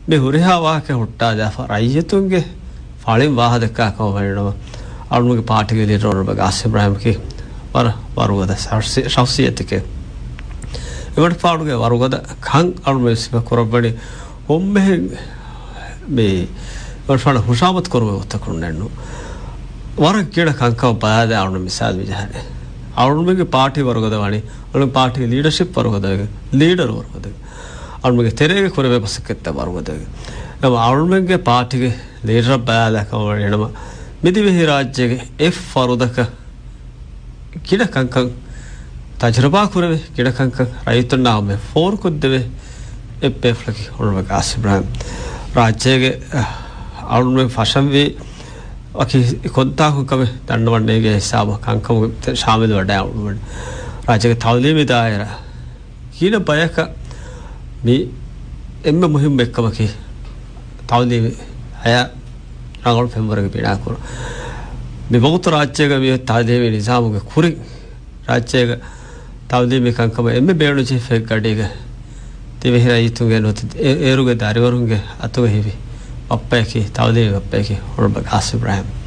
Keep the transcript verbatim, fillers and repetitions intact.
މި ހުރިހާ ވާހަކަ ހުއްޓާލާފަ ރައްޔިތުންގެ ފަޅިން ވާހަ ދައްކާ ކަމަށް ވަނީނަމަ، އަޅުމުގެ ޕާޓީގެ ލީޑަރު އޮނަރަބަލް ގާސިމް އިބްރާހިމްގެ ވަރަށް ވަރުގަދަ ޝަޚްސި-، ޝަޚްސިއްޔަތެކޭ. އެ ވަނަފާޅުގެ ވަރުގަދަ ކަން އަޅުމެން ސިފަ ކުރައްވަނީ ކޮންމެހެން މި ވަނަފާޅު ހުށަހަމަތަ ކުރުމުގެ ގޮތަކުންނެއްނު. ވަރަށް ގިނަ ކަންކަމަށް ބަލާލާ އަޅުމެން މިސާލު މި ޖަހާނެ. އަޅުމެންގެ ޕާޓީ ވަރުގަދަ ވަނީ، އަޅުމެން ޕާޓީގެ ލީޑަޝިޕް ވަރުގަދަވެގެން، ލީޑަރު ވަރުގަދަވެގެން. އަޅުމެންގެ ތެރޭގަ ކުރެވޭ މަސައްކަތްތައް ވަރުގަދަވެގެން. ނަމަ އަޅުމެންގެ ޕާޓީގެ ލީޑަރަށް ބަލާލާ ކަމަށް ވަނީނަމަ، މި ދިވެހި ރާއްޖޭގެ އެއް ފަރުދަކަށް ގިނަ ކަންކަން ތަޖުރިބާ ކުރެވޭ، ގިނަ ކަންކަން ރައްޔިތުންނާ ހަމަޔަށް ފޯރުކޮށްދެވޭ އެއްބޭފުޅަކީ އޮނަރަބަލް ގާސިމް އިބްރާހިމް. ރާއްޖޭގެ، އަ، އަޅުގަނޑުމެން ފަށަންވީ ވަކި ކޮންތާކު ކަމެއް ދަންނަވަން ނޭނގޭ ހިސާބަށް ކަންކަމުގެ ޝާމިލު ވަޑައި އަޅުގަނޑު ރާއްޖޭގެ ތައުލީމީ ދާއިރާ ގިނަ ބަޔަކަށް މި އެންމެ މުހިއްމު އެއްކަމަކީ ތައުލީމީ ހަޔާތް ރަނގަޅު ފެންވަރެއް ބިނާކުރުން. މި ވަގުތު ރާއްޖޭގަ މި ތައުލީމީ ނިޒާމުގެ ކުރިން ރާއްޖޭގަ ތައުލީމީ ކަންކަމަށް އެންމެ ބޭނުންޖެހިފައި ގަޑީގަ ދިވެހި ރައްޔިތުންގެ ނުވަތަ އޭ-، އޭރުގެ ދަރިވަރުންގެ އަތުގަ ހެވި ބައްޕަޔަކީ، ތައުލީމީ ބައްޕަޔަކީ އޮނަރަބަލް ގާސިމް އިބްރާހިމް.